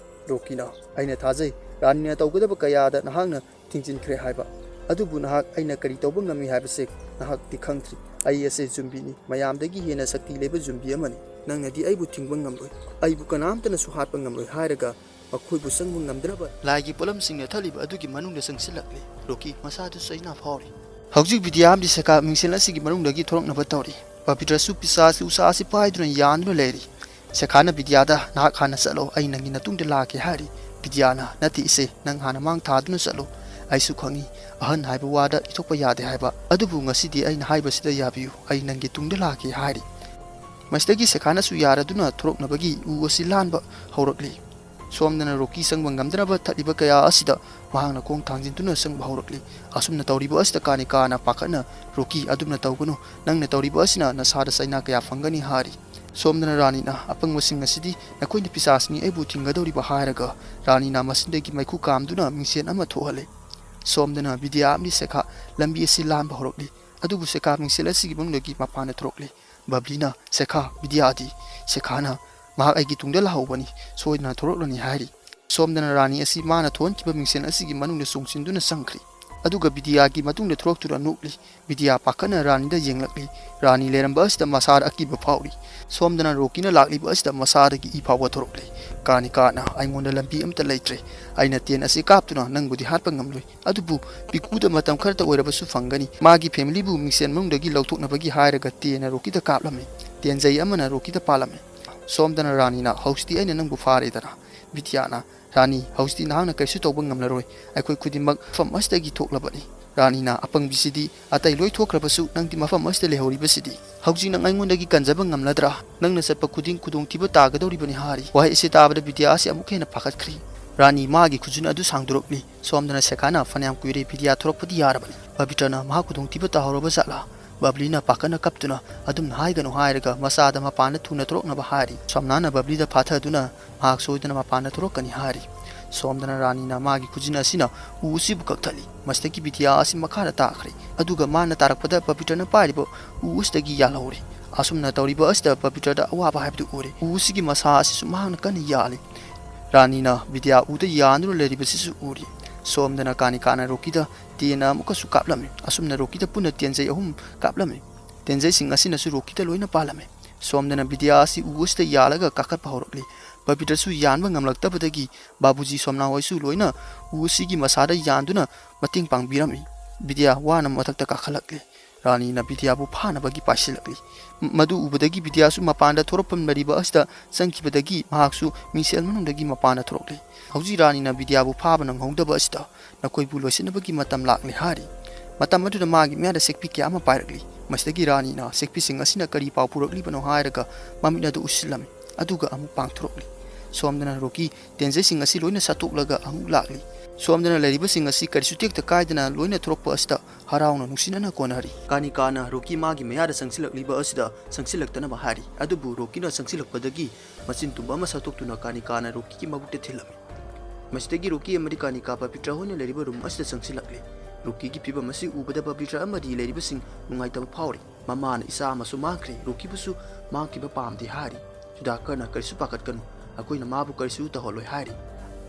ꯔꯣꯀꯤꯅ, "ꯑꯩꯅ ꯊꯥꯖꯩ, ꯔꯥꯅꯤꯅ ꯇꯧꯒꯗꯕ ꯀꯌꯥꯗ ꯅꯍꯥꯛꯅ ꯊꯤꯡꯖꯤꯟꯈ꯭ꯔꯦ ꯍꯥꯏꯕ꯫ ꯑꯗꯨꯕꯨ ꯅꯍꯥꯛ ꯑꯩꯅ ꯀꯔꯤ ꯇꯧꯕ ꯉꯝꯃꯤ ꯍꯥꯏꯕꯁꯦ ꯅꯍꯥꯛꯇꯤ ꯈꯪꯗ꯭ꯔꯤ꯫ ꯑꯩ ꯑꯁꯦ ꯖꯨꯝꯕꯤꯅꯤ, ꯃꯌꯥꯝꯗꯒꯤ ꯍꯦꯟꯅ ꯁꯛꯇꯤ ꯂꯩꯕ ꯖꯨꯝꯕꯤ ꯑꯃꯅꯤ꯫ ꯅꯪꯅꯗꯤ ꯑꯩꯕꯨ ꯊꯤꯡꯕ ꯉꯝꯂꯣꯏ, ꯑꯩꯕꯨ ꯀꯅꯥꯝꯇꯅꯁꯨ ꯍꯥꯠꯄ ꯉꯝꯂꯣꯏ" ꯍꯥꯏꯔꯒ ꯃꯈꯣꯏꯕꯨ ꯆꯪꯕ ꯉꯝꯗꯅꯕ ꯂꯥꯏꯒꯤ ꯄꯣꯠꯂꯝꯁꯤꯡꯅ ꯊꯜꯂꯤꯕ ꯑꯗꯨꯒꯤ ꯃꯅꯨꯡꯗ ꯆꯪꯁꯤꯜꯂꯛꯂꯦ꯫ ꯔꯣꯀꯤ ꯃꯁꯥꯗꯨ ꯆꯩꯅꯥ ꯐꯥꯎꯔꯤ꯫ ꯍꯧꯖꯤꯛ ꯕꯤꯗ꯭ꯌꯥ ꯑꯃꯗꯤ ꯁꯦꯀꯥ ꯃꯤꯡꯁꯦꯜ ꯑꯁꯤꯒꯤ ꯃꯅꯨꯡꯗꯒꯤ ꯊꯣꯔꯛꯅꯕ ꯇꯧꯔꯤ꯫ ꯄꯕꯤꯇ꯭ꯔꯁꯨ ꯄꯤꯁꯥꯁꯤ ꯎꯆꯥ ꯑꯁꯤ ꯄꯥꯏꯗꯨꯅ ꯌꯥꯟꯗꯨꯅ ꯂꯩꯔꯤ꯫ ꯁꯦꯈꯥꯅ ꯕꯤꯗ꯭ꯌꯥꯗ, "ꯅꯍꯥꯛ ꯍꯥꯟꯅ ꯆꯠꯂꯣ, ꯑꯩ ꯅꯪꯒꯤ ꯅꯇꯨꯡꯗ ꯂꯥꯛꯀꯦ" ꯍꯥꯏꯔꯤ꯫ ꯕꯤꯗ꯭ꯌꯥꯅ, "ꯅꯠꯇꯦ ꯏꯆꯦ, ꯅꯪ ꯍꯥꯟꯅ ꯃꯥꯡ ꯊꯥꯗꯨꯅ ꯆꯠꯂꯣ"꯫ "ꯑꯩꯁꯨ ꯈꯪꯏ, ꯑꯍꯟ ꯍꯥꯏꯕ ꯋꯥꯗ ꯏꯊꯣꯛꯄ ꯌꯥꯗꯦ ꯍꯥꯏꯕ, ꯑꯗꯨꯕꯨ ꯉꯁꯤꯗꯤ ꯑꯩꯅ ꯍꯥꯏꯕꯁꯤꯗ ꯌꯥꯕꯤꯌꯨ, ꯑꯩ ꯅꯪꯒꯤ ꯇꯨꯡꯗ ꯂꯥꯛꯀꯦ" ꯍꯥꯏꯔꯤ꯫ ꯃꯁꯤꯗꯒꯤ ꯁꯦꯈꯥꯅꯁꯨ ꯌꯥꯔꯗꯨꯅ ꯊꯣꯔꯛꯅꯕꯒꯤ ꯎ ꯑꯁꯤ ꯂꯥꯟꯕ ꯍꯧꯔꯛꯂꯤ꯫ ꯁꯣꯝꯗꯅ ꯔꯣꯀꯤ ꯆꯪꯕ ꯉꯝꯗꯅꯕ ꯊꯠꯂꯤꯕ ꯀꯌꯥ ꯑꯁꯤꯗ ꯃꯍꯥꯛꯅ ꯈꯣꯡ ꯊꯥꯡꯖꯤꯟꯗꯨꯅ ꯆꯪꯕ ꯍꯧꯔꯛꯂꯤ꯫ ꯑꯁꯨꯝꯅ ꯇꯧꯔꯤꯕ ꯑꯁꯤꯗ ꯀꯥꯅꯤꯀꯥꯅ ꯄꯥꯈꯠꯅ, "ꯔꯣꯀꯤ, ꯑꯗꯨꯝꯅ ꯇꯧꯒꯅꯨ, ꯅꯪꯅ ꯇꯧꯔꯤꯕ ꯑꯁꯤꯅ ꯅꯁꯥꯗ ꯆꯩꯅꯥ ꯀꯌꯥ ꯐꯪꯒꯅꯤ" ꯍꯥꯏꯔꯤ꯫ ꯁꯣꯝꯗꯅ ꯔꯥꯅꯤꯅ, "ꯑꯄꯪꯕꯁꯤꯡ ꯑꯁꯤꯗꯤ ꯅꯈꯣꯏꯅ ꯄꯤꯁꯥꯁꯤꯅꯤ ꯑꯩꯕꯨ ꯊꯤꯡꯒꯗꯧꯔꯤꯕ" ꯍꯥꯏꯔꯒ ꯔꯥꯅꯤꯅ ꯃꯁꯤꯗꯒꯤ ꯃꯩꯈꯨ ꯀꯥꯝꯗꯨꯅ ꯃꯤꯡꯁꯦꯟ ꯑꯃ ꯊꯣꯛꯍꯜꯂꯤ꯫ ꯁꯣꯝꯗꯅ ꯕꯤꯗ꯭ꯌꯥ ꯑꯃꯗꯤ ꯁꯦꯈꯥ ꯂꯝꯕꯤ ꯑꯁꯤ ꯂꯥꯟꯕ ꯍꯧꯔꯛꯂꯤ꯫ ꯑꯗꯨꯕꯨ ꯁꯦꯈꯥ ꯃꯤꯡꯁꯦꯜ ꯑꯁꯤꯒꯤ ꯃꯅꯨꯡꯗꯒꯤ ꯃꯄꯥꯟꯗ ꯊꯣꯔꯛꯂꯤ꯫ ꯕꯕ꯭ꯂꯤꯅ, "ꯁꯦꯈꯥ, ꯕꯤꯗ꯭ꯌꯥꯗꯤ?" ꯁꯦꯈꯥꯅ, "ꯃꯍꯥꯛ ꯑꯩꯒꯤ ꯇꯨꯡꯗ ꯂꯥꯛꯍꯧꯕꯅꯤ, ꯁꯣꯏꯗꯅ ꯊꯣꯔꯛꯂꯅꯤ" ꯍꯥꯏꯔꯤ꯫ ꯁꯣꯝꯗꯅ ꯔꯥꯅꯤ ꯑꯁꯤ ꯃꯥꯅ ꯊꯣꯛꯍꯟꯈꯤꯕ ꯃꯤꯡꯁꯦꯜ ꯑꯁꯤꯒꯤ ꯃꯅꯨꯡꯗ ꯆꯣꯡꯁꯤꯟꯗꯨꯅ ꯆꯪꯈ꯭ꯔꯤ꯫ ꯑꯗꯨꯒ ꯕꯤꯗ꯭ꯌꯥꯒꯤ ꯃꯇꯨꯡꯗ ꯊꯣꯔꯛꯇꯨꯅ ꯅꯣꯛꯂꯤ꯫ ꯕꯤꯗ꯭ꯌꯥ ꯄꯥꯈꯠꯅ ꯔꯥꯅꯤꯗ ꯌꯦꯡꯂꯛꯂꯤ꯫ ꯔꯥꯅꯤ ꯂꯩꯔꯝꯕ ꯑꯁꯤꯗ ꯃꯁꯥꯗ ꯑꯀꯤꯕ ꯐꯥꯎꯔꯤ꯫ ꯁꯣꯝꯗꯅ ꯔꯣꯀꯤꯅ ꯂꯥꯛꯂꯤꯕ ꯑꯁꯤꯗ ꯃꯁꯥꯗꯒꯤ ꯏ ꯐꯥꯎꯕ ꯊꯣꯔꯛꯂꯤ꯫ "ꯀꯥꯅꯤꯀꯥꯅ, ꯑꯩꯉꯣꯟꯗ ꯂꯝꯕꯤ ꯑꯃꯠꯇ ꯂꯩꯇ꯭ꯔꯦ꯫ ꯑꯩꯅ ꯇꯦꯟ ꯑꯁꯤ ꯀꯥꯞꯇꯨꯅ ꯅꯪꯕꯨꯗꯤ ꯍꯥꯠꯄ ꯉꯝꯂꯣꯏ, ꯑꯗꯨꯕꯨ ꯄꯤꯀꯨꯗ ꯃꯇꯝ ꯈꯔꯇ ꯑꯣꯏꯔꯕꯁꯨ ꯐꯪꯒꯅꯤ"꯫ ꯃꯥꯒꯤ ꯐꯦꯃꯤꯂꯤꯕꯨ ꯃꯤꯡꯁꯦꯜ ꯃꯅꯨꯡꯗꯒꯤ ꯂꯧꯊꯣꯛꯅꯕꯒꯤ ꯍꯥꯏꯔꯒ ꯇꯦꯟꯅ ꯔꯣꯀꯤꯗ ꯀꯥꯞꯂꯝꯃꯤ꯫ ꯇꯦꯟꯖꯩ ꯑꯃꯅ ꯔꯣꯀꯤꯗ ꯄꯥꯜꯂꯝꯃꯤ꯫ ꯁꯣꯝꯗꯅ ꯔꯥꯅꯤꯅ, "ꯍꯧꯖꯤꯛꯇꯤ ꯑꯩꯅ ꯅꯪꯕꯨ ꯐꯥꯔꯦꯗꯅ"꯫ ꯕꯤꯗ꯭ꯌꯥꯅ, "ꯔꯥꯅꯤ, ꯍꯧꯖꯤꯛꯇꯤ ꯅꯍꯥꯛꯅ ꯀꯔꯤꯁꯨ ꯇꯧꯕ ꯉꯝꯂꯔꯣꯏ꯫ ꯑꯩꯈꯣꯏ ꯈꯨꯗꯤꯡꯃꯛ ꯃꯐꯝ ꯑꯁꯤꯗꯒꯤ ꯊꯣꯛꯂꯕꯅꯤ"꯫ ꯔꯥꯅꯤꯅ, "ꯑꯄꯪꯕꯤꯁꯤꯗꯤ, ꯑꯇꯩ ꯂꯣꯏ ꯊꯣꯛꯈ꯭ꯔꯕꯁꯨ ꯅꯪꯗꯤ ꯃꯐꯝ ꯑꯁꯤꯗ ꯂꯩꯍꯧꯔꯤꯕꯁꯤꯗꯤ? ꯍꯧꯖꯤꯛ ꯅꯪ ꯑꯩꯉꯣꯟꯗꯒꯤ ꯀꯟꯖꯕ ꯉꯝꯂꯗ꯭ꯔꯥ? ꯅꯪꯅ ꯆꯠꯄ ꯈꯨꯗꯤꯡ ꯈꯨꯗꯣꯡꯊꯤꯕ ꯇꯥꯒꯗꯧꯔꯤꯕꯅꯤ" ꯍꯥꯏꯔꯤ꯫ ꯋꯥꯍꯩ ꯑꯁꯤ ꯇꯥꯕꯗ ꯕꯤꯗ꯭ꯌꯥ ꯑꯁꯤ ꯑꯃꯨꯛꯀ ꯍꯦꯟꯅ ꯄꯥꯈꯠꯈ꯭ꯔꯤ꯫ ꯔꯥꯅꯤ ꯃꯥꯒꯤ ꯈꯨꯖꯤꯟ ꯑꯗꯨ ꯁꯥꯡꯗꯣꯔꯛꯂꯤ꯫ ꯁꯣꯝꯗꯅ ꯁꯦꯈꯥꯅ, "ꯐꯅꯌꯥꯝ ꯀꯨꯏꯔꯦ, ꯕꯤꯗ꯭ꯌꯥ ꯊꯣꯔꯛꯄꯗꯤ ꯌꯥꯔꯕꯅꯤ꯫ ꯄꯕꯤꯇ꯭ꯔꯅ ꯃꯍꯥꯛ ꯈꯨꯗꯣꯡꯊꯤꯕ ꯇꯥꯍꯧꯔꯕ ꯖꯥꯠꯂꯥ?" ꯕꯕ꯭ꯂꯤꯅ ꯄꯥꯈꯠꯅ ꯀꯞꯇꯨꯅ, "ꯑꯗꯨꯝꯅ ꯍꯥꯏꯒꯅꯨ" ꯍꯥꯏꯔꯒ ꯃꯆꯥꯗ ꯃꯄꯥꯟꯗ ꯊꯨꯅ ꯊꯣꯔꯛꯅꯕ ꯍꯥꯏꯔꯤ꯫ ꯁꯣꯝꯅꯥꯅ ꯕꯕ꯭ꯂꯤꯗ ꯐꯥꯊꯗꯨꯅ, "ꯃꯍꯥꯛ ꯁꯣꯏꯗꯅ ꯃꯄꯥꯟꯗ ꯊꯣꯔꯛꯀꯅꯤ" ꯍꯥꯏꯔꯤ꯫ ꯁꯣꯝꯗꯅ ꯔꯥꯅꯤꯅ ꯃꯥꯒꯤ ꯈꯨꯖꯤꯟ ꯑꯁꯤꯅ ꯎ ꯑꯁꯤꯕꯨ ꯀꯛꯊꯠꯂꯤ꯫ ꯃꯁꯤꯗꯒꯤ ꯕꯤꯗ꯭ꯌꯥ ꯑꯁꯤ ꯃꯈꯥꯗ ꯇꯥꯈ꯭ꯔꯦ꯫ ꯑꯗꯨꯒ ꯃꯥꯅ ꯇꯥꯔꯛꯄꯗ ꯄꯕꯤꯇ꯭ꯔꯅ ꯄꯥꯏꯔꯤꯕ ꯎ ꯑꯁꯤꯗꯒꯤ ꯌꯥꯜꯍꯧꯔꯦ꯫ ꯑꯁꯨꯝꯅ ꯇꯧꯔꯤꯕ ꯑꯁꯤꯗ ꯄꯕꯤꯇ꯭ꯔꯗ ꯑꯋꯥꯕ ꯍꯥꯏꯕꯗꯨ ꯑꯣꯏꯔꯦ꯫ ꯎ ꯑꯁꯤꯒꯤ ꯃꯁꯥ ꯑꯁꯤꯁꯨ ꯃꯍꯥꯛꯅ ꯀꯟꯅ ꯌꯥꯜꯂꯤ꯫ ꯔꯥꯅꯤꯅ ꯕꯤꯗ꯭ꯌꯥ ꯎꯗ ꯌꯥꯟꯗꯨꯅ ꯂꯩꯔꯤꯕꯁꯤꯁꯨ ꯎꯔꯤ꯫ ꯁꯣꯝꯗꯅ ꯀꯥꯅꯤꯀꯥꯅ ꯔꯣꯀꯤꯗ ꯇꯦꯟꯅ ꯑꯃꯨꯛꯀꯁꯨ ꯀꯥꯞꯂꯝꯃꯤ꯫ ꯑꯁꯨꯝꯅ ꯔꯣꯀꯤꯗ ꯄꯨꯟꯅ ꯇꯦꯟꯖꯩ ꯑꯍꯨꯝ ꯀꯥꯞꯂꯝꯃꯤ꯫ ꯇꯦꯟꯖꯩꯁꯤꯡ ꯑꯁꯤꯅꯁꯨ ꯔꯣꯀꯤꯗ ꯂꯣꯏꯅ ꯄꯥꯜꯂꯝꯃꯤ꯫ ꯁꯣꯝꯗꯅ ꯕꯤꯗ꯭ꯌꯥ ꯑꯁꯤ ꯎ ꯑꯁꯤꯗ ꯌꯥꯜꯂꯒ ꯀꯥꯈꯠꯄ ꯍꯧꯔꯛꯂꯤ꯫ ꯄꯕꯤꯇ꯭ꯔꯁꯨ ꯌꯥꯟꯕ ꯉꯝꯂꯛꯇꯕꯗꯒꯤ ꯕꯥꯕꯨꯖꯤ ꯁꯣꯝꯅꯥ ꯍꯣꯏꯁꯨ ꯂꯣꯏꯅ ꯎ ꯑꯁꯤꯒꯤ ꯃꯁꯥꯗ ꯌꯥꯟꯗꯨꯅ ꯃꯇꯦꯡ ꯄꯥꯡꯕꯤꯔꯝꯃꯤ꯫ ꯕꯤꯗ꯭ꯌꯥ ꯋꯥꯅ ꯃꯊꯛꯇ ꯀꯥꯈꯠꯂꯛꯂꯤ꯫ ꯔꯥꯅꯤꯅ ꯕꯤꯗ꯭ꯌꯥꯕꯨ ꯐꯥꯅꯕꯒꯤ ꯄꯥꯏꯁꯤꯜꯂꯛꯂꯤ꯫ ꯃꯗꯨ ꯎꯕꯗꯒꯤ ꯕꯤꯗ꯭ꯌꯥꯁꯨ ꯃꯄꯥꯟꯗ ꯊꯣꯔꯛꯐꯝ ꯂꯩꯔꯤꯕ ꯑꯁꯤꯗ ꯆꯪꯈꯤꯕꯗꯒꯤ ꯃꯍꯥꯛꯁꯨ ꯃꯤꯡꯁꯦꯜ ꯃꯅꯨꯡꯗꯒꯤ ꯃꯄꯥꯟꯗ ꯊꯣꯔꯛꯂꯤ꯫ ꯍꯧꯖꯤꯛ ꯔꯥꯅꯤꯅ ꯕꯤꯗ꯭ꯌꯥꯕꯨ ꯐꯥꯕ ꯅꯪꯍꯧꯗꯕ ꯑꯁꯤꯗ ꯅꯈꯣꯏꯕꯨ ꯂꯣꯏꯁꯤꯟꯅꯕꯒꯤ ꯃꯇꯝ ꯂꯥꯛꯂꯦ ꯍꯥꯏꯔꯤ꯫ ꯃꯇꯝ ꯑꯗꯨꯗ ꯃꯥꯒꯤ ꯃꯌꯥꯗ ꯁꯦꯛꯄꯤ ꯀꯌꯥ ꯑꯃ ꯄꯥꯏꯔꯛꯂꯤ꯫ ꯃꯁꯤꯗꯒꯤ ꯔꯥꯅꯤꯅ ꯁꯦꯛꯄꯤꯁꯤꯡ ꯑꯁꯤꯅ ꯀꯔꯤ ꯄꯥꯎ ꯄꯨꯔꯛꯂꯤꯕꯅꯣ ꯍꯥꯏꯔꯒ ꯃꯃꯤꯠ ꯑꯗꯨ ꯎꯁꯤꯜꯂꯝꯃꯤ꯫ ꯑꯗꯨꯒ ꯑꯃꯨꯛ ꯄꯥꯡꯊꯣꯔꯛꯂꯤ꯫ ꯁꯣꯝꯗꯅ ꯔꯣꯀꯤ ꯇꯦꯟꯖꯩꯁꯤꯡ ꯑꯁꯤ ꯂꯣꯏꯅ ꯁꯠꯇꯣꯛꯂꯒ ꯑꯃꯨꯛ ꯂꯥꯛꯂꯤ꯫ ꯁꯣꯝꯗꯅ ꯂꯩꯔꯤꯕꯁꯤꯡ ꯑꯁꯤ ꯀꯔꯤꯁꯨ ꯇꯦꯛꯇ ꯀꯥꯏꯗꯅ ꯂꯣꯏꯅ ꯊꯣꯔꯛꯄ ꯑꯁꯤꯗ ꯍꯔꯥꯎꯅ ꯅꯨꯡꯁꯤꯅꯅ ꯀꯣꯟꯅꯔꯤ꯫ ꯀꯥꯅꯤꯀꯥꯅ ꯔꯣꯀꯤ ꯃꯥꯒꯤ ꯃꯌꯥꯗ ꯆꯪꯁꯤꯜꯂꯛꯂꯤꯕ ꯑꯁꯤꯗ ꯆꯪꯁꯤꯜꯂꯛꯇꯅꯕ ꯍꯥꯏꯔꯤ꯫ ꯑꯗꯨꯕꯨ ꯔꯣꯀꯤꯅ ꯆꯪꯁꯤꯜꯂꯛꯄꯗꯒꯤ ꯃꯆꯤꯟ ꯇꯨꯝꯕ ꯑꯃ ꯁꯠꯇꯣꯛꯇꯨꯅ ꯀꯥꯅꯤꯀꯥꯅ ꯔꯣꯀꯤꯒꯤ ꯃꯕꯨꯛꯇ ꯊꯤꯜꯂꯝꯃꯤ꯫ ꯃꯁꯤꯗꯒꯤ ꯔꯣꯀꯤ ꯑꯃꯗꯤ ꯀꯥꯅꯤꯀꯥ ꯄꯕꯤꯇ꯭ꯔ ꯍꯣꯏꯅ ꯂꯩꯔꯤꯕ ꯔꯨꯝ ꯑꯁꯤꯗ ꯆꯪꯁꯤꯜꯂꯛꯂꯤ꯫ ꯔꯣꯀꯤꯒꯤ ꯐꯤꯕꯝ ꯑꯁꯤ ꯎꯕꯗ ꯄꯕꯤꯇ꯭ꯔ ꯑꯃꯗꯤ ꯂꯩꯔꯤꯕꯁꯤꯡ ꯅꯨꯡꯉꯥꯏꯇꯕ ꯐꯥꯎꯔꯤ꯫ ꯃꯃꯥꯅ ꯏꯆꯥ ꯑꯃꯁꯨ ꯃꯥꯡꯈ꯭ꯔꯦ, ꯔꯣꯀꯤꯕꯨꯁꯨ ꯃꯥꯡꯈꯤꯕ ꯄꯥꯝꯗꯦ ꯍꯥꯏꯔꯤ꯫ ꯁꯨꯗꯥꯀꯔꯅ ꯀꯔꯤꯁꯨ ꯄꯥꯈꯠꯀꯅꯨ, ꯑꯩꯈꯣꯏꯅ ꯃꯥꯕꯨ ꯀꯔꯤꯁꯨ ꯇꯧꯍꯜꯂꯣꯏ ꯍꯥꯏꯔꯤ꯫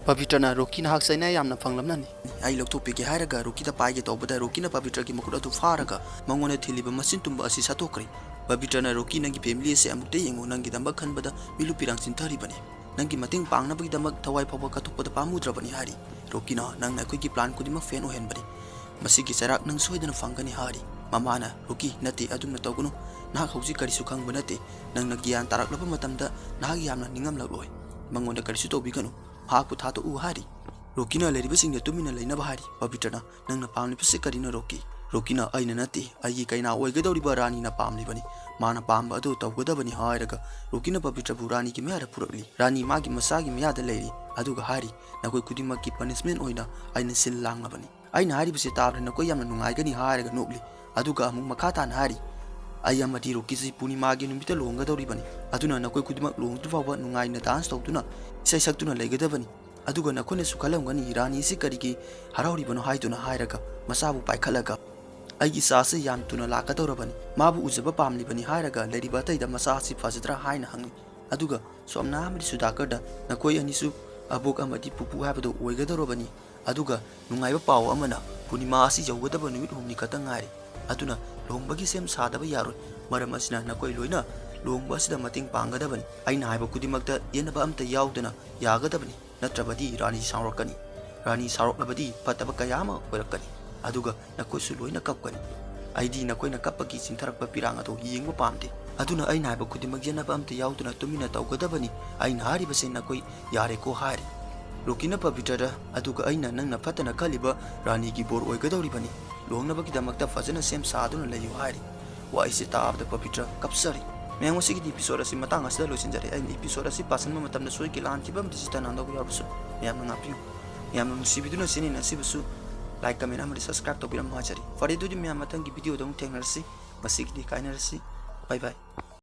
ꯄꯕꯤꯇ꯭ꯔꯅ ꯔꯣꯀꯤ ꯅꯍꯥꯛ ꯆꯩꯅꯥ ꯌꯥꯝꯅ ꯐꯪꯂꯝꯅꯅꯤ꯫ ꯑꯩ ꯂꯧꯊꯣꯛꯄꯤꯒꯦ ꯍꯥꯏꯔꯒ ꯔꯣꯀꯤꯗ ꯄꯥꯏꯒꯦ ꯇꯧꯕꯗ ꯔꯣꯀꯤꯅ ꯄꯕꯤꯇ꯭ꯔꯒꯤ ꯃꯈꯨꯠ ꯑꯗꯨ ꯐꯥꯔꯒ ꯃꯉꯣꯟꯗ ꯊꯤꯜꯂꯤꯕ ꯃꯆꯤꯟ ꯇꯨꯝꯕ ꯑꯁꯤ ꯁꯠꯇꯣꯛꯈ꯭ꯔꯦ꯫ ꯄꯕꯤꯇ꯭ꯔꯅ ꯔꯣꯀꯤ ꯅꯪꯒꯤ ꯐꯦꯃꯤꯂꯤ ꯑꯁꯦ ꯑꯃꯨꯛꯇ ꯌꯦꯡꯉꯨ, ꯅꯪꯒꯤꯗꯃꯛ ꯈꯟꯕꯗ ꯃꯤꯠꯂꯨ ꯄꯤꯔꯥꯡ ꯆꯤꯟꯊꯔꯤꯕꯅꯤ꯫ ꯅꯪꯒꯤ ꯃꯇꯦꯡ ꯄꯥꯡꯅꯕꯒꯤꯗꯃꯛ ꯊꯋꯥꯏ ꯐꯥꯎꯕ ꯀꯠꯊꯣꯛꯄꯗ ꯄꯥꯝꯃꯨꯗ꯭ꯔꯕꯅꯤ ꯍꯥꯏꯔꯤ꯫ ꯔꯣꯀꯤꯅ ꯅꯪꯅ ꯑꯩꯈꯣꯏꯒꯤ ꯄ꯭ꯂꯥꯟ ꯈꯨꯗꯤꯡꯃꯛ ꯐꯦꯜ ꯑꯣꯏꯍꯟꯕꯅꯤ꯫ ꯃꯁꯤꯒꯤ ꯆꯩꯔꯥꯛ ꯅꯪ ꯁꯣꯏꯗꯅ ꯐꯪꯒꯅꯤ ꯍꯥꯏꯔꯤ꯫ ꯃꯃꯥꯅ ꯔꯣꯀꯤ ꯅꯠꯇꯦ, ꯑꯗꯨꯝꯅ ꯇꯧꯒꯅꯨ꯫ ꯅꯍꯥꯛ ꯍꯧꯖꯤꯛ ꯀꯔꯤꯁꯨ ꯈꯪꯕ ꯅꯠꯇꯦ꯫ ꯅꯪꯅ ꯒ꯭ꯌꯥꯟ ꯇꯥꯔꯛꯂꯕ ꯃꯇꯝꯗ ꯅꯍꯥꯛ ꯌꯥꯝꯅ ꯅꯤꯡꯉꯝꯂꯛꯂꯣꯏ꯫ ꯃꯉꯣꯟꯗ ꯀꯔꯤꯁꯨ ꯇꯧꯕꯤꯒꯅꯨ꯫ ꯃꯍꯥꯛꯄꯨ ꯊꯥꯗꯣꯛꯎ ꯍꯥꯏꯔꯤ꯫ ꯔꯣꯀꯤꯅ ꯂꯩꯔꯤꯕꯁꯤꯡꯗ ꯇꯨꯃꯤꯟꯅ ꯂꯩꯅꯕ ꯍꯥꯏꯔꯤ꯫ ꯄꯕꯤꯇ꯭ꯔꯅ ꯅꯪꯅ ꯄꯥꯝꯂꯤꯕꯁꯤ ꯀꯔꯤꯅꯣ ꯔꯣꯀꯤ? ꯔꯣꯀꯤꯅ ꯑꯩꯅ ꯅꯠꯇꯦ, ꯑꯩꯒꯤ ꯀꯩꯅꯥ ꯑꯣꯏꯒꯗꯧꯔꯤꯕ ꯔꯥꯅꯤꯅ ꯄꯥꯝꯂꯤꯕꯅꯤ꯫ ꯃꯥꯅ ꯄꯥꯝꯕ ꯑꯗꯨ ꯇꯧꯒꯗꯕꯅꯤ ꯍꯥꯏꯔꯒ ꯔꯣꯀꯤꯅ ꯄꯕꯤꯇ꯭ꯔꯕꯨ ꯔꯥꯅꯤꯒꯤ ꯃꯌꯥꯗ ꯄꯨꯔꯛꯂꯤ꯫ ꯔꯥꯅꯤ ꯃꯥꯒꯤ ꯃꯆꯥꯒꯤ ꯃꯌꯥꯗ ꯂꯩꯔꯤ꯫ ꯑꯗꯨꯒ ꯍꯥꯏꯔꯤ, ꯅꯈꯣꯏ ꯈꯨꯗꯤꯡꯃꯛꯀꯤ ꯄꯅꯤꯁꯃꯦꯟ ꯑꯣꯏꯅ ꯑꯩꯅ ꯁꯤꯜ ꯂꯥꯡꯂꯕꯅꯤ꯫ ꯑꯩꯅ ꯍꯥꯏꯔꯤꯕꯁꯤ ꯇꯥꯕꯗ ꯅꯈꯣꯏ ꯌꯥꯝꯅ ꯅꯨꯡꯉꯥꯏꯒꯅꯤ ꯍꯥꯏꯔꯒ ꯅꯣꯛꯂꯤ꯫ ꯑꯗꯨꯒ ꯑꯃꯨꯛ ꯃꯈꯥ ꯇꯥꯅ ꯍꯥꯏꯔꯤ, ꯑꯩ ꯑꯃꯗꯤ ꯔꯣꯀꯤꯁꯤ ꯄꯨꯔꯅꯤꯃꯥꯒꯤ ꯅꯨꯃꯤꯠꯇ ꯂꯨꯍꯣꯡꯒꯗꯧꯔꯤꯕꯅꯤ꯫ ꯑꯗꯨꯅ ꯅꯈꯣꯏ ꯈꯨꯗꯤꯡꯃꯛ ꯂꯨꯍꯣꯡꯗ꯭ꯔꯤ ꯐꯥꯎꯕ ꯅꯨꯡꯉꯥꯏꯅ ꯗꯥꯟꯁ ꯇꯧꯗꯨꯅ ꯏꯁꯩ ꯁꯛꯇꯨꯅ ꯂꯩꯒꯗꯕꯅꯤ꯫ ꯑꯗꯨꯒ ꯅꯈꯣꯏꯅꯁꯨ ꯈꯜꯂꯝꯒꯅꯤ, ꯔꯥꯅꯤꯁꯤ ꯀꯔꯤꯒꯤ ꯍꯔꯥꯎꯔꯤꯕꯅꯣ ꯍꯥꯏꯗꯨꯅ ꯍꯥꯏꯔꯒ ꯃꯆꯥꯕꯨ ꯄꯥꯏꯈꯠꯂꯒ, ꯑꯩꯒꯤ ꯏꯆꯥꯁꯤ ꯌꯥꯝ ꯊꯨꯅ ꯂꯥꯛꯀꯗꯧꯔꯕꯅꯤ, ꯃꯥꯕꯨ ꯎꯖꯕ ꯄꯥꯝꯂꯤꯕꯅꯤ ꯍꯥꯏꯔꯒ ꯂꯩꯔꯤꯕ ꯑꯇꯩꯗ ꯃꯆꯥ ꯑꯁꯤ ꯐꯖꯗ꯭ꯔꯥ ꯍꯥꯏꯅ ꯍꯪꯏ꯫ ꯑꯗꯨꯒ ꯁꯣꯝꯅ ꯑꯃꯗꯤ ꯁꯨꯗꯥꯀꯔꯗ ꯅꯈꯣꯏ ꯑꯅꯤꯁꯨ ꯑꯕꯣꯛ ꯑꯃꯗꯤ ꯄꯨꯄꯨ ꯍꯥꯏꯕꯗꯨ ꯑꯣꯏꯒꯗꯧꯔꯕꯅꯤ꯫ ꯑꯗꯨꯒ ꯅꯨꯡꯉꯥꯏꯕ ꯄꯥꯎ ꯑꯃꯅ, ꯄꯨꯔꯅꯤꯃꯥ ꯑꯁꯤ ꯌꯧꯒꯗꯕ ꯅꯨꯃꯤꯠ ꯍꯨꯝꯅꯤ ꯈꯛꯇ ꯉꯥꯏꯔꯦ꯫ ꯑꯗꯨꯅ ꯂꯨꯍꯣꯡꯕꯒꯤ ꯁꯦꯝ ꯁꯥꯗꯕ ꯌꯥꯔꯣꯏ꯫ ꯃꯔꯝ ꯑꯁꯤꯅ ꯅꯈꯣꯏ ꯂꯣꯏꯅ ꯂꯨꯍꯣꯡꯕ ꯑꯁꯤꯗ ꯃꯇꯦꯡ ꯄꯥꯡꯒꯗꯕꯅꯤ꯫ ꯑꯩꯅ ꯍꯥꯏꯕ ꯈꯨꯗꯤꯡꯃꯛꯇ ꯌꯦꯠꯅꯕ ꯑꯝꯇ ꯌꯥꯎꯗꯅ ꯌꯥꯒꯗꯕꯅꯤ꯫ ꯅꯠꯇ꯭ꯔꯕꯗꯤ ꯔꯥꯅꯤ ꯁꯥꯎꯔꯛꯀꯅꯤ꯫ ꯔꯥꯅꯤ ꯁꯥꯎꯔꯛꯂꯕꯗꯤ ꯐꯠꯇꯕ ꯀꯌꯥ ꯑꯃ ꯑꯣꯏꯔꯛꯀꯅꯤ꯫ ꯑꯗꯨꯒ ꯅꯈꯣꯏꯁꯨ ꯂꯣꯏꯅ ꯀꯞꯀꯅꯤ꯫ ꯑꯩꯗꯤ ꯅꯈꯣꯏꯅ ꯀꯞꯄꯒꯤ ꯆꯤꯡꯊꯔꯛꯄ ꯄꯤꯔꯥꯡ ꯑꯗꯨ ꯌꯦꯡꯕ ꯄꯥꯝꯗꯦ꯫ ꯑꯗꯨꯅ ꯑꯩꯅ ꯍꯥꯏꯕ ꯈꯨꯗꯤꯡꯃꯛ ꯌꯦꯠꯅꯕ ꯑꯝꯇ ꯌꯥꯎꯗꯅ ꯇꯨꯃꯤꯟꯅ ꯇꯧꯒꯗꯕꯅꯤ꯫ ꯑꯩꯅ ꯍꯥꯏꯔꯤꯕꯁꯦ ꯅꯈꯣꯏ ꯌꯥꯔꯦꯀꯣ ꯍꯥꯏꯔꯤ꯫ ꯔꯣꯀꯤꯅ ꯄꯕꯤꯇ꯭ꯔꯗ, "ꯑꯗꯨꯒ ꯑꯩꯅ ꯅꯪꯅ ꯐꯠꯇꯅ ꯈꯜꯂꯤꯕ ꯔꯥꯅꯤꯒꯤ ꯕꯣꯔ ꯑꯣꯏꯒꯗꯧꯔꯤꯕꯅꯤ꯫ ꯂꯨꯍꯣꯡꯅꯕꯒꯤꯗꯃꯛꯇ ꯐꯖꯅ ꯁꯦꯝ ꯁꯥꯗꯨꯅ ꯂꯩꯌꯨ" ꯍꯥꯏꯔꯤ꯫ ꯋꯥꯍꯩꯁꯦ ꯇꯥꯕꯗ ꯄꯕꯤꯇ꯭ꯔ ꯀꯞꯆꯔꯤ꯫ ꯃꯌꯥꯝ, ꯉꯁꯤꯒꯤꯗꯤ episode ꯑꯁꯤ ꯃꯇꯥꯡ ꯑꯁꯤꯗ ꯂꯣꯏꯁꯤꯟꯖꯔꯦ꯫ ꯑꯩꯅ episode ꯑꯁꯤ ꯄꯥꯁꯟꯕ ꯃꯇꯝꯗ ꯁꯣꯏꯈꯤ ꯂꯥꯟꯈꯤꯕ ꯑꯃꯗꯤ ꯆꯤꯠꯇ ꯅꯥꯟꯗꯧꯕ ꯌꯥꯎꯔꯕꯁꯨ ꯃꯌꯥꯝꯅ ꯉꯥꯛꯄꯤꯌꯨ꯫ ꯃꯌꯥꯝꯅ ꯅꯨꯡꯁꯤꯕꯤꯗꯨꯅ channel ꯑꯁꯤꯕꯨꯁꯨ like, comment ꯑꯃꯗꯤ subscribe ꯇꯧꯕꯤꯔꯝꯃꯨ ꯍꯥꯏꯖꯔꯤ꯫ ꯐꯔꯦ, ꯑꯗꯨꯗꯤ ꯃꯌꯥꯝ, ꯃꯊꯪꯒꯤ video ꯗ ꯑꯃꯨꯛ ꯊꯦꯡꯅꯔꯁꯤ꯫ ꯉꯁꯤꯒꯤꯗꯤ ꯀꯥꯏꯅꯔꯁꯤ꯫ Bye bye꯫